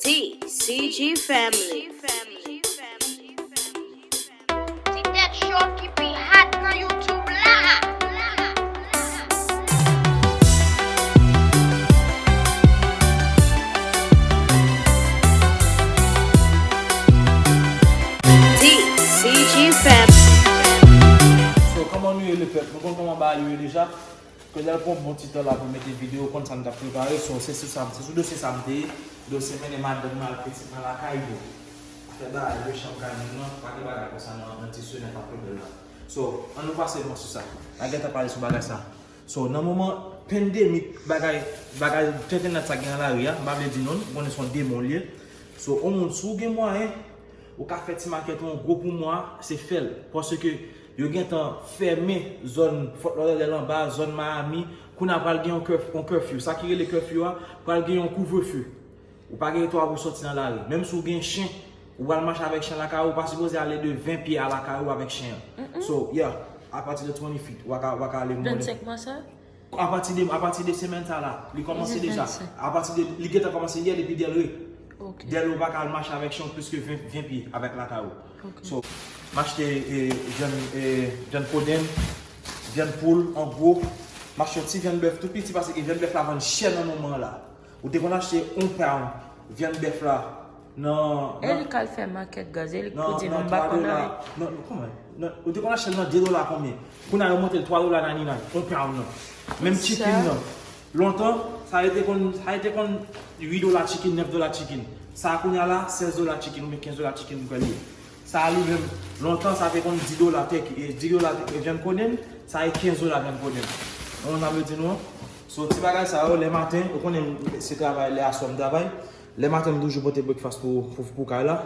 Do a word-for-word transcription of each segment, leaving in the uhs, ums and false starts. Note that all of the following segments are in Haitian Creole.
T C G Family. Ti tèt cho ki pi hot nan YouTube la. T C G Family. So, kòman nou ye, lepèp? Nou konn kòman bagay yo ye deja. Ke lè l pran bon ti tan la pou mete videyo, konn sa m t ap prepare. So, se sou sa, se sou dosye sa m te ye. Dosye mennen madanm mwen ak pitit mwen lakay yo. Afè bagay yo, chanm kay moun nan, pa gen bagay konsa nan, nan ti semèn k ap rive la. So, ann nou pase mwen sou sa. N a gentan pale sou bagay sa. So, nan moman pandemik, bagay, bagay tenten nat sa gen nan lari a, m pa vle di non, m konnen se yon demon l ye. So, yon moun, si w gen mwayen, ou ka fè ti makèt ou an gwo pou mwa, se fè l. Paske yo gentan fèmen zòn Fort Lauderdale anba, zòn Miami. Kounye a pral gen yon curf-, yon curfew. Sa ki rele curfew a, pral gen yon kouvrefe. Ou pa gen dwa pou soti nan lari. Menm si w gen chen, ou pral mache avèk chen lakay ou, ou pa sipoze ale de ven pye a lakay ou avèk chen an. So, yeah, apati de twenty feet, w a ka, w a ka ale mwen. Vennsenk mwa sa? Apati de, apati de semèn sa la, li kòmanse deja. Apati de, li gentan kòmanse yè depi Delray. Ok. Delray ou pa ka al mache avèk chen plis ke ven, ven pye avèk lakay ou. Ok. So, m achte e, vyann, e, vyann kodenn, vyann poul, an gwo. M achte yon ti vyann bèf tou piti paske vyann bèf la vann chè nan moman an la. Ou te konn achte yon pound vyann bèf la nan, E li k al fè makèt guys, e li k pou di nou m nan pa twa konn dola. anyen. Nan, nan, kòman? Nan, ou te konn achte l nan de dola konbyen? Kounye a yo monte l twa dola ninety-nine, yon pound nan. Menm chicken nan. Lontan, sa yo te konn, sa yo te konn uit dola chicken, nèf dola chicken. Sa a kounye a la, sèz dola chicken oubyen kenz dola chicken m kwè li ye. Sa a li menm, lontan sa te konn dis dola tèk, e dis dola e vyann kodenn, sa e kenz dola vyann kodenn. Ou konprann sa m vle di nou an? So, ti bagay sa yo, lè maten, ou konnen se travay, lè aswè m travay. Lè maten m toujou pote breakfast pou, pou, pou kay la.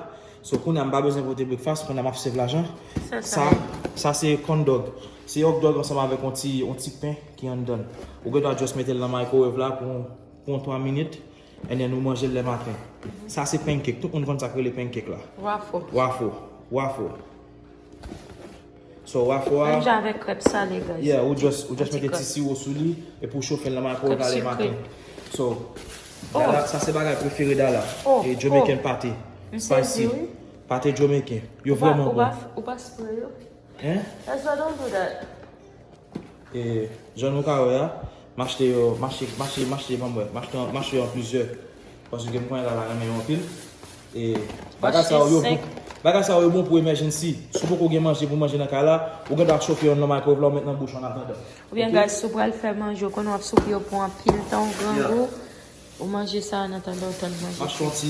So, kounye a m pa bezwen pote breakfast, kounye a m ap save lajan. Sa, Sa, sa se corn dog. Se hot dog ansanm avèk yon ti, yon ti pen ki anndan l. Ou gen dwa just mete l nan microwave la pou, pou yon twa minit, and then ou manje l lè maten. Sa se pancake. Tout moun konn sa k rele pancake la. Waffle. Waffle. Waffle. So, waffle a, Menm jan avèk krèp sale, guys. Yeah, ou just, ou just Ti mete krèp. Ti siwo sou li, epi ou chofe l nan microwave Krèp la lè sikre. Maten. So, Oh. Dala, sa se bagay prefere Dala. Oh, E Jamaican oh. Pate. M sezi, Spicy. Wi. Pate Jamaican. Yo Ou pa, vrèman ou bon. pa, ou pa spray yo? Hein? That's why I don't do that. E jan nou ka wè a, m achte yo, m achte, m achte, m achte, ban m wè, m achte, m achte yo an plizyè. Paske m konnen Dala renmen yo anpil. E bagay sa yo bon. Bagay sa yo bon pou emergency. Si w poko gen manje pou manje nan kay la, ou gen dwa chofe yo nan microwave la, ou met nan bouch ou an atandan. Oubyen, guys, si w pral fè manje, ou konnen w ap souke yo pou anpil tan, ou grangou. Ou manje sa an atandan w tann manje. M achte yon ti,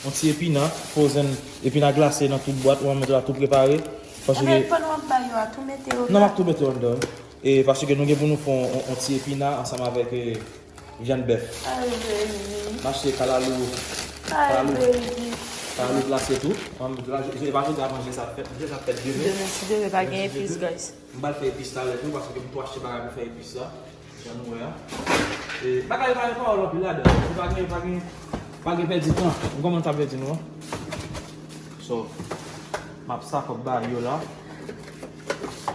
yon ti epina, frozen epina glase nan tout bwat, ou an mete la tou prepare. Paske Ebyen, pandan w ap bay yo a, tou mete yo Non, m ap tou mete yo anndan, wi. E paske nou gen pou nou fè yon, yon, yon ti epina ansanm avèk, e, vyann bèf. Ay, baby. M achte kalalou, Ay, kalalou, baby. kalalou glase tou. An, la, je, je, pa jodi a manje sa fèt, manje sa fèt demen. Demen, si Dye vle, pa gen epis, guys. M pral fè epis talè tou, paske m tou achte bagay pou fè epis la. Jan nou wè a. E, bagay pa gen pawòl anpil ladan. Pa gen, pa gen, pa gen pèdi tan. M kòmanse ap pèdi nou an. So, m ap sakòp bagay yo la.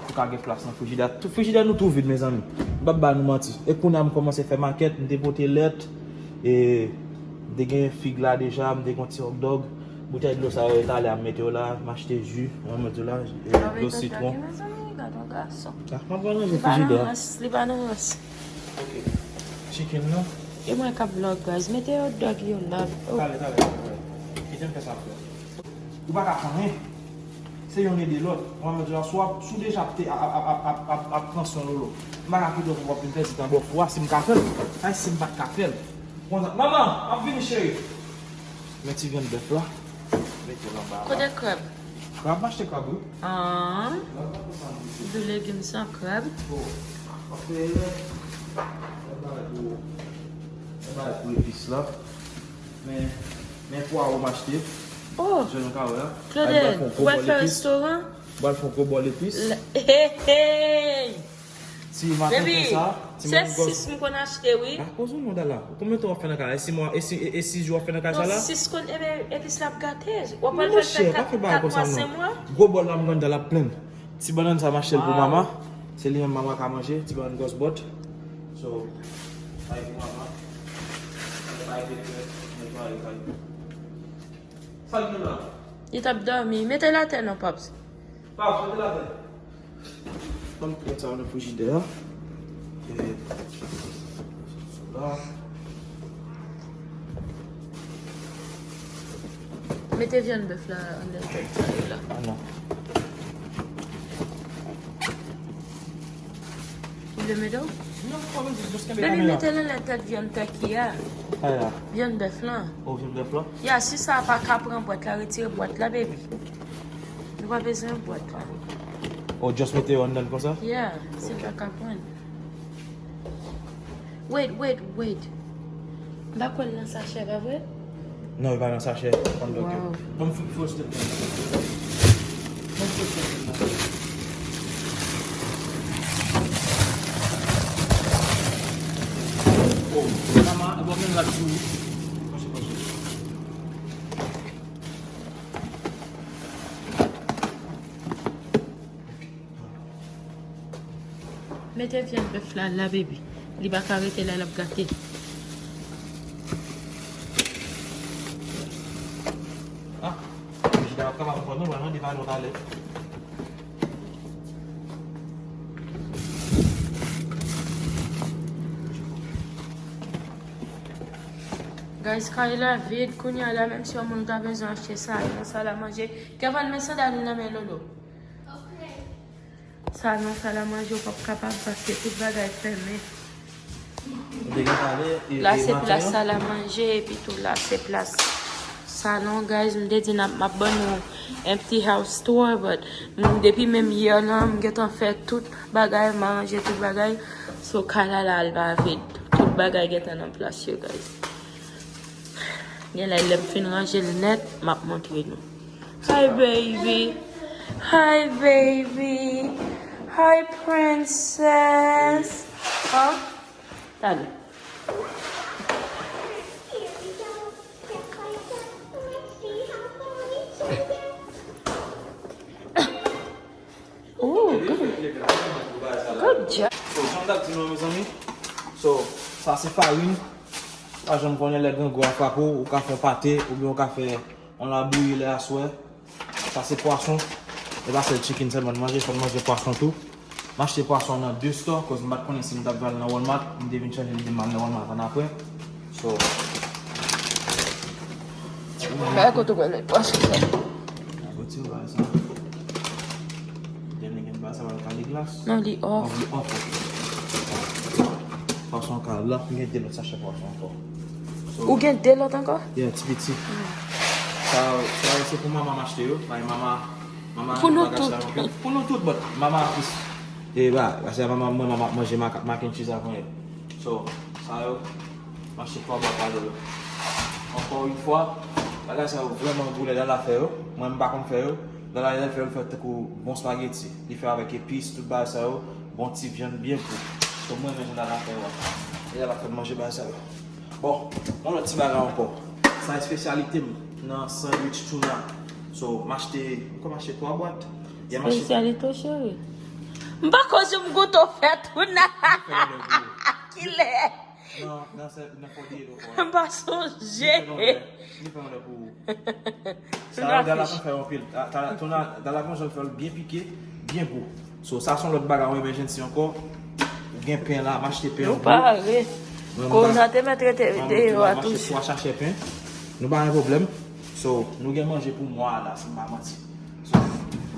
Pou ka gen plas nan frijidè. Tout frijidè nou tou vid, mezanmi. M p ap ba nou manti. E kounye a m kòmanse fè makèt, m te pote lèt. E, m te gen fig la deja, m te gen yon ti hot dog. Boutèy dlo sa yo, talè a m mete yo la, m achte ji, mwen mete yo la, e, dlo sitwon. Mezanmi, gad yon gason. Ah, m ap pran ranje Li pa frijidè nan a. Rans, li pa nan Rans. Ok. Chicken nan. E mwen k ap vlog, guys. Mete yo dog yo la. Oh. Talè, talè, talè. Kite m fè sa m fè. Ou pa ka fè anyen. Se yonn ede lòt. Mwen mwen di la, si w ap, si w deja ap te, ap, ap pran swen Lolo. M pa ka kite w pou w ap vin pèdi tan bò fou a, si m ka fè l. Ay, si m pa t ka fè l. Konsa, manman, m ap vini, cheri. Men ti vyann bèf la. Mete l anba la. Kote krab? Krab, m achte krab, wi. Ah, Krab, pa konsa m di. De legim san krab. Bon, paske, e, e bagay pou, e bagay pou epis la. Men, men pwawo m achte. Oh, Jan nou ka wè a. Claudel, ou pral fè restoran? M pral fè yon gwo bòl epis. Hey, hey! Ti maten Baby, konsa, ti se moun gòz. Sis m konn achte, wi. Ah, poze yon non Dala. Konbyen tan w ap fè nan kay la? E sis mwa, e sis, e, e sis jou w ap fè nan kay sa Non, la? Sis konn, ebyen, epis la ap gate. W ap Mon pral fè chè, pa kat, fè bagay kat konsa mwa, senk non. Mwa? Gwo bòl la m konn Dala plen. Ti bannann sa m achte l pou mama. Se li menm mama ka manje, ti bannann gòs bòt. So, sa e pou mama. Sa e pou mama. Sa e pou mama. Sa l gen la? Li t ap dòmi. Mete l atè non, Pops. Pops, mete l atè. Ban m pran sa nan frijidè a. E, la. Mete vyann bèf la anndan tèt sa yo la. Ah non. Ou vle mete w? Non, pa bezwen, jis kenbe kamera. Baby, mete l anndan tèt vyann tèki a. Sa ya? Vyann bèf lan. Oh, vyann bèf lan? Ya, si sa pa ka pran bwat la, retire bwat la, baby. Nou pa bezwen bwat la. Oh, just mete yo anndan konsa? Yeah, si l pa ka pran. Wait, wait, wait. M pa kwè l nan sachè, pa vre? Non, li pa nan sachè. Konn dòk yo. Wow. Ban m fo-, fo step nan. Ban m fo step nan. Oh, mama, e bò men la sou. Panche, panche. Mete vyann bèf la la, baby. Li pa ka rete la, l ap gate. Ah, frijidè a kapab pran non, mwen mande pa nou talè. Guys, kay la vid kounye a la, menm si yon moun ta bezwen achte sa nan sal a manje. Kevin, men sandal ou nan men Lolo. Sa nan sal a manje, ou p ap kapab paske tout bagay fèmen. Ou te gen pale, e, la e se maten plas an? Sal a manje, epi tou la se plas salon, guys. M te di n ap, m ap ban nou empty house tour, but m, depi menm yè lan, m gentan fè tout bagay, m aranje tout bagay. So, kay la la al pa vid. Tout bagay gentan nan plas yo, guys. Genlè lè m fin ranje l nèt, m ap montre nou. Hi, baby. Hi, baby. Hi, princess. Huh? Talè. Ooh, good. Good job. So, jan m t ap di nou an, mezanmi, so, sa se farin. Pa janm konnen lè grangou a frape w, ou ka fè yon pate, oubyen ou ka fè yon labouyi lè aswè. Sa se pwason. E pa sèl chicken sèlman n manje, fò n manje pwason tou. M achte pwason an nan de store, cause m pa t konnen si m t ap pral nan Walmart. M te vin chanje lide m al nan Walmart annapre. So, men kote w pral met pwason sa? Nan boutik bagay sa. Dènye gen bagay sa, pa kale glas. Non, li off. Oh, li off, ok. Pwason ka la, m gen de lòt sachè pwason ankò. So, ou gen de lòt ankò? Yeah, ti piti. Sa, sa yo se pou mama m achte yo. Bay mama, mama pou nou tout. Pou nou tout, but mama plis. E ba, paske mama, mwen, mama manje mac, mac and cheese avan yo. So, sa yo, m achte twa bwat ladan yo. Ankò yon fwa, bagay sa yo vrèman gou lè Lala fè yo. Mwen, m pa konn fè yo. Lala, lè l fè yo, l fè tankou bon spageti. Li fè avèk epis, tout bagay sa yo. Bon ti vyann byen gou. So, mwen, renmen jan Lala fè yo a. E Lala fè m manje bagay sa yo. Bon, yon lòt ti bagay ankò. Sa espesyalite m nan sandwich tuna. So, m achte, m kwè m achte twa bwat. Yè m achte. Espesyalite w, cheri. M pa kwè si m goute w fè tuna. Kilè? Nan, nan sè, nan fò de do fò. M pa sonje. Li fè yon lè pou ou. Sa yo, Dala konn fè anpil. Ta-, ta-, tuna, Dala konn jan fè l byen pike, byen gou. So, sa se yon lòt bagay, yon emergency ankò. Ou gen pen la, m achte pen an gwo. Nou pare. Mwen, m pa, koza te mèt rete deyò a toujou. M achte twa sachè pen. Nou pa gen pwoblèm. So, nou gen manje pou mwa a la, si m pa manti. So,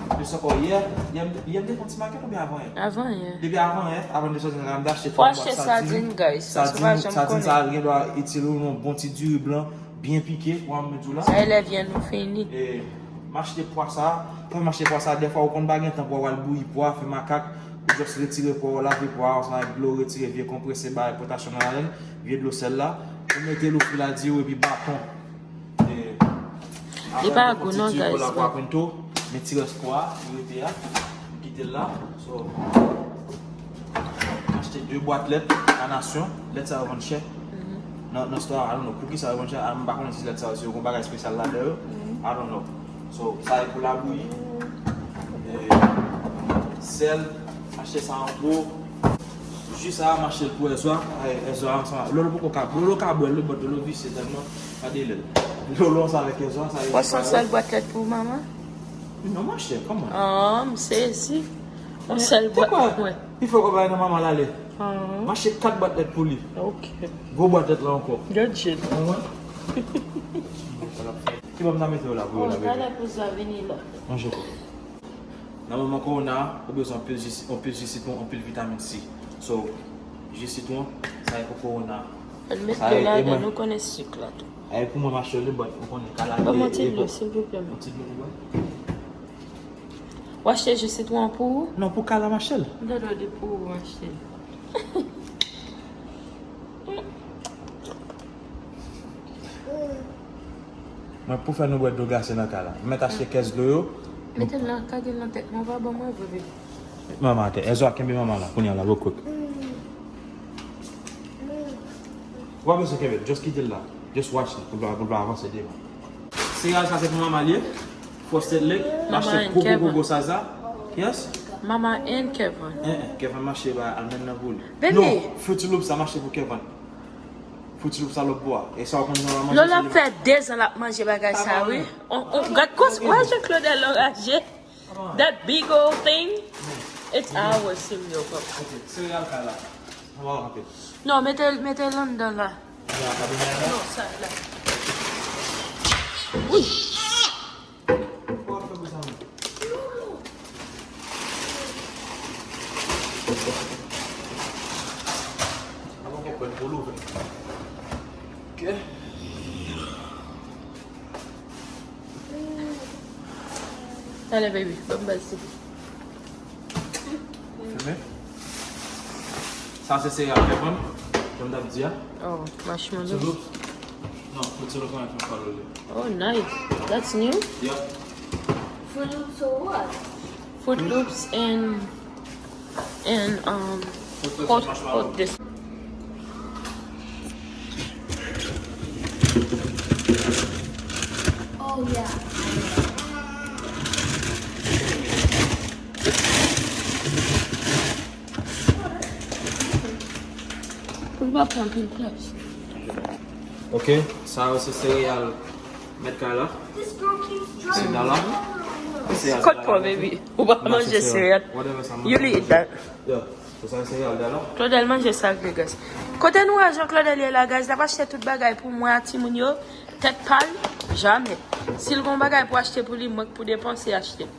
plis ankò, yè, yè, yè m te fè yon ti makèt oubyen avan yè? Avan yè. Depi avan yè, avan n te sòti nan kay la, m te achte twa bwat sadin. Ou achte sadin, guys. Sadin, sadin sa gen dwa itil ou yon bon ti diri blan, byen pike, ou wè m di w la. Sa e lè vyann nou fini. E, m achte pwa sa, kòm m achte pwa sa, dèfwa ou konn pa gen tan pou w al bouyi pwa, fè makak, ou just retire pwa, lave pwa, ansanm ak dlo, retire vye konprese, bay potasyon nan ladann, vye dlo sèl la, ou mete l ou fri la di w epi baton. E, li pa gou non, guys. Ti pwa la, pwa pinto, men ti rès pwa, li rete a. M kite l la. So, m achte de bwat lèt a Nasyon. Lèt sa yo vann chè. Mhm. Nan, nan store, I don't know. Poukisa yo vann chè? M pa konnen si lèt sa yo, si yo gen bagay espesyal ladan yo. Mhm. I don't know. So, sa e pou labouyi. E, sèl, achte sa an gwo. Ji sa a mache pou Ezra, Ezra ansanm. Lolo poko ka, Lolo ka bwè l, but Lolo visye tèlman, gade lè l. Lolo ansanm avèk Ezra, sa e. Wè se yon sèl bwat lèt pou manman? Non, monchè, kòman? Ah, m sezi. Yon sèl bwat pou mwen. Li fè kòb la nan manman l ale. Ah. M achte kat bwat lèt pou li. Ok. Gwo bwat lèt la ankò. Gadjit. Ou konprann? Ki bò m ta mete yo la pou yo la, bebe? Talè pou Zwa vini la. Manje kòk. Nan moman kowona, ou bezwen anpil ji, anpil ji sitwon, anpil vitamin C. So, ji sitwon, sa e pou kowona. Al met dlo ladan, nou konnen sik la tou. Sa e pou mwen, m achte li, but ou konnen kalate. Ban mwen ti dlo, silvouplè, man. Yon ti dlo pou bwè. Ou achte ji sitwon an pou ou? Non, pou Kala m achte l. M tande w di pou ou m achte l. Mwen pou fè nou bwè dlo glase nan kay la. M mèt achte kès dlo yo. Mete l nan, kage l nan tèt mwen, ou pa ban mwen vre, bebe. Met manman atè. Ezra, kenbe manman la, kounye a la, real quick. Ou pa bezwen kenbe l, just kite l la. Just watch li, pou l pa, pou l pa avanse devan. Sereyal sa se pou manman l ye. Frosted Lake, m achte Coco Coco Saza. Yes. Mama and Kevin. Eh, eh, Kevin m achte ba almond nan pou li. Baby. Non, Fruity Loops sa m achte pou Kevin. Fruity Loops sa lòt bò a. E sa w konn jan w manje. Lola fè dezan l ap manje bagay sa, wi. On, on, gad kòs, wè jan Claudel anraje. That big old thing, it's our cereal cup. Ok, sereyal kay la. Anba w kanpe. Non, mete, mete l anndan la. Anba w kanpe la. Non, sa la. Wi. Talè, baby, ban m bal sip. Fèmen. Sa se sereyal Kevin, jan m t ap di a. Oh, marshmallow. Fruit Loops. Non, Fruit Loops, Loops, Loops. Oh, nice. That's new? Yep. Fruit Loops or what? Fruit Loops and, and, um, hot, hot this. Oh, yeah. Pou l pa pran anpil plas. Ok, sa yo se sereyal mèt kay la. Se dala. Kot pa, baby? Ou pa manje sereyal. You eat that. Yeah. So sa se sereyal dala. Claudel manje sa vre, guys. Kote nou wè jan Claudel ye la, guys? L ap achte tout bagay pou mwen ak timoun yo. Tèt pa l, jamè. Si l gon bagay pou achte pou li, mwen k pou depanse achte.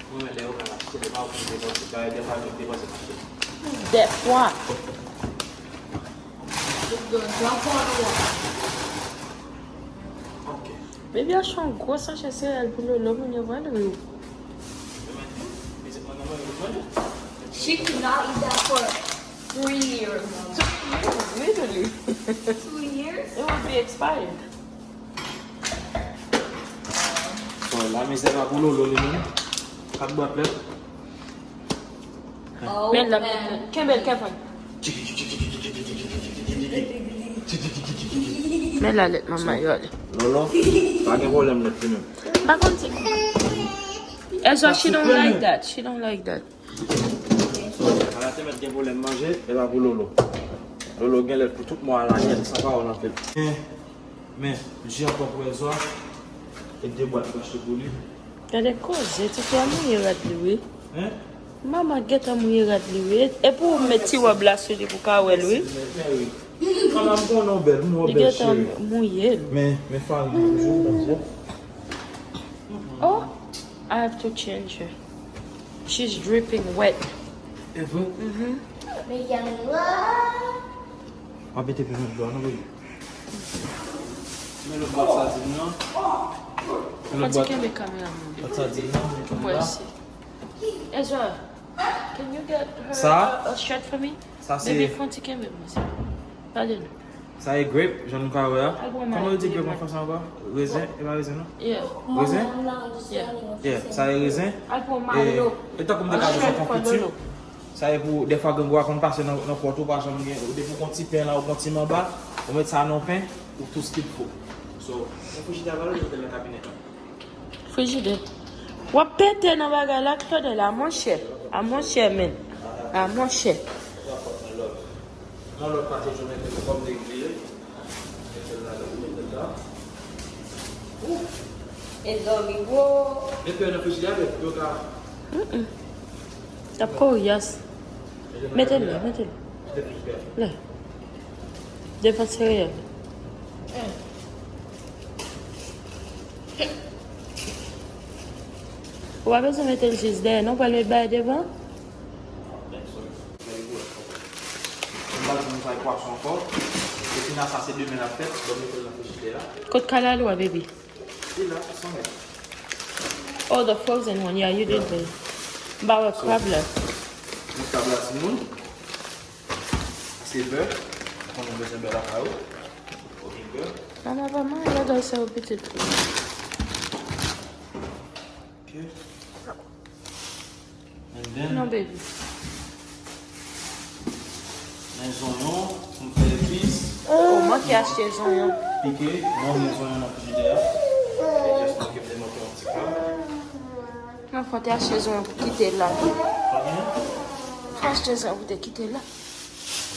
Mwen menm lè yo ka achte, lè pa ou ki depanse, bagay dèfwa menm depanse m achte. Dèfwa. Ok. Baby achte yon gwo sachè sereyal pou Lolo, moun yo pral ri w. She could not eat that for three years. Three years, literally. Two years? It would be expired. So, la mizè pa pou Lolo li menm. Kat bwat lèt. Oh, men la, man. Kenbe l, Kevin. Men la lèt manman yo ale. Lolo, pa gen pwoblèm lèt li menm. M pa konn si. Ezra, she don't like that. She don't like that. So, ala te mèt gen pwoblèm manje, e pa pou Lolo. Lolo gen lèt pou tout mwa a lane, san pawòl anpil. Men, men, ji ankò pou Ezra, e de bwat m achte pou li. Gade koze, ti fi a mouye rad li, wi. Hein? Manman gentan mouye rad li, wi. E pou ou met ti wòb la sou li pou ka wè l, wi. Mèsi, mèsi, wi. Manman, m konnen w bèl, m wè w bèl, cheri. Li gentan mouye l. Men, men, farin nan toujou, Bondye. Oh, I have to change her. She's dripping wet. E vre? Mhm. W ap mete pye nan dlo a, non, baby? Men lòt bwat sadin nan. Men lòt bwat, kenbe kamera, man. Bwat sadin nan, men kamera. Mèsi. Ezra, can you get her a, a shirt for me? Sa se. Baby, fè yon ti kenbe, mwen, silvouplè. Pale nou. Sa e grape, jan nou ka wè a. Kòman yo di grape an fransè ankò? Rezen? E pa rezen, non? Yeah. Rezen? Yeah. Yeah, sa e rezen. E, e tankou m te ka di w se konfiti. Sa e pou, dèfwa, grangou a konn pase nan, nan kò tou, pa janm gen, depi w gon ti pen la, ou gon ti manba, ou met sa nan yon pen, ou tou ce qu'il faut. So, yon frijidè a pa lwen, nou te nan kabinèt la. Frijidè. W ap pete nan bagay la, Claudel, a monchè. A monchè, men. A monchè. Yon lòt pati tou, mete l kòm te bliye. Mete l la, mete l la. Ou. E dòmi gwo. Mete l nan frijidè, men, pou yo ka. Mm-mm. T ap koryas. Mete l la, mete l. Mete frijidè. La. Devan sereyal. Ou pa bezwen mete l jis dèyè, non, pral met bagay devan. Mwen pa di nou fè pwason ankò. Epi nan sa, se demen l ap fèt. Bon, mete l nan frijidè a. Kot kalalou a, baby? Li la, san mèt. Oh, the frozen one. Yeah, you did, babe. M pa wè krab la. Met krab la, timoun. Ase bè. Ou konnen w bezwen bè lakay ou. Ok, bè. Mama, pa manje bagay sa yo, pitit. Ok. And then, non, baby. Men zonyon, pou m fè epis. Oh, manke achte zonyon. Pike, mwen, men zonyon nan frijidè a. E just manke m demake yon ti krab. Non, fò te achte zonyon pou kite la. Pa gen? Fò achte zonyon pou te kite la.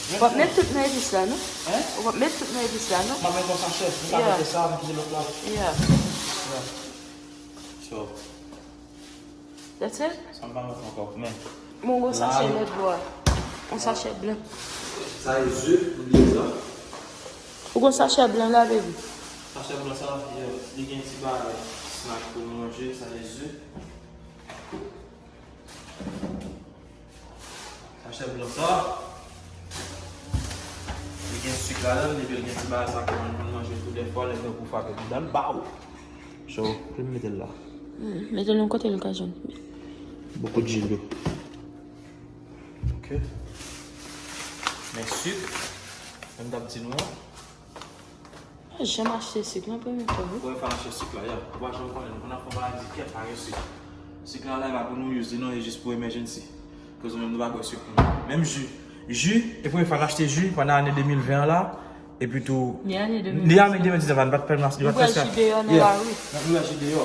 Ou p ap met tout nan epis la, non? Hein? Ou p ap met tout nan epis la, non? M ap met yon sachè. M ka mete sa, m kite lòt la. Yeah. Yeah. So. That's it? Sa m pa mete ankò, men. Mwen gon sachè lòt bò a. Yon sachè blan. Sa e ze, m bliye sa. Ou gon sachè blan la, baby? Sachè blan sa, yeah, li gen ti bagay snack pou nou manje, sa e ze. Sachè blan sa. Li gen sik ladan l, epi l gen ti bagay sa ke moun konn manje tou dèfwa, lè gen gwo fwa ke li dan l, baw! So, pou m mete l la. Hmm, mete l yon kote l ka jwenn. Beaucoup de jus d'eau. Ok. Men sik, menm t ap di nou an. Pa janm achte sik nan premye fwa, wi. Premye fwa m achte sik la, yeah. Ou pa janm konnen, nou konn ap fè bagay di kèt pa gen sik. Sik la, la, e pa pou nou use li, non, e jis pou emergency. Koz nou menm nou pa bwè sik nou. Menm ji. Ji, e premye fwa n achte ji pandan ane de mil ven an la, epi tou, li ane de mil diznèf la, n pa t fè l mas, li pa t fè sa. Nou bwè ji deyò nan lari. Nou bwè ji deyò.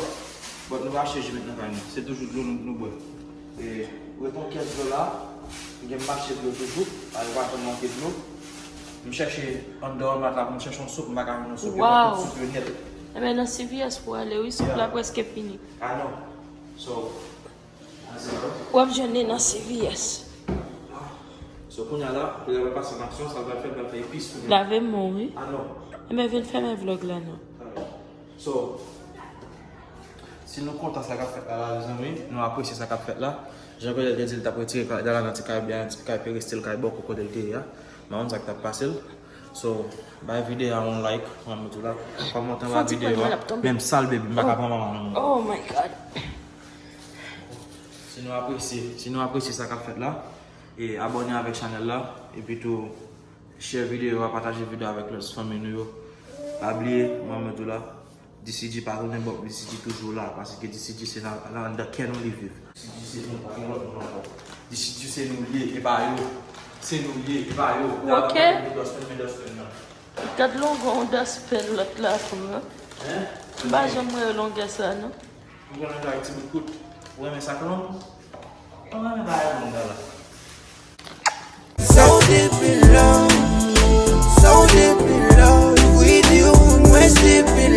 But nou pa achte ji met nan kay nou. Se toujou dlo nou, nou bwè. E, reton kèt dlo la, m gen mache dlo toujou, pa yo pa janm manke dlo. M chèche anndan mat la pou m chèche yon soup, m pa ka jwenn yon soup, yo pran tout soup yo nèt. Ebyen, nan C V S pou ale, wi, soup la prèske fini. Ah non. So, w ap jwenn li nan C V S. So, kounye a la, pou lè w pase an aksyon, sa l pral fè, l pral fè epis pou nou. Lave men w, wi. Ah non. Ebyen, vin fèmen vlòg la, non. So, si nou kontan sa k ap fèt la, la, mezanmi, nou apresye sa k ap fèt la. Jan Claudel te di l t ap retire kay la nan ti kay, byen ti kay Perestyle, kay bòkò kote l te ye a. M pa konn sa k t ap pase l. So, bay videyo a yon like, mwen m di w la. Kòmante anba videyo a. Menm sal baby, m pa ka pran manman nan men w. Oh my God. Si nou apresye, si nou apresye sa k ap fèt la, e abòne avèk chanèl la, epi tou, share videyo a, pataje videyo a avèk lòt fanmi nou yo. Pa bliye, mwen m di w la, D C G pa tounen bò, D C G toujou la, paske D C G se nan, nan, anndan kè nou li viv. D C G se nou, pa gen lòt moun ankò. D C G se nou l ye, e pa yo. Se nou l ye, e pa yo. Ok. Gad longè yon dustpan lòt la, frè. Hein? M pa janm wè longè sa, non. M konnen bagay ti bout kout. Ou renmen sa k long? Ou renmen bagay long la. So deep in love, so deep in love with you, mwen deep in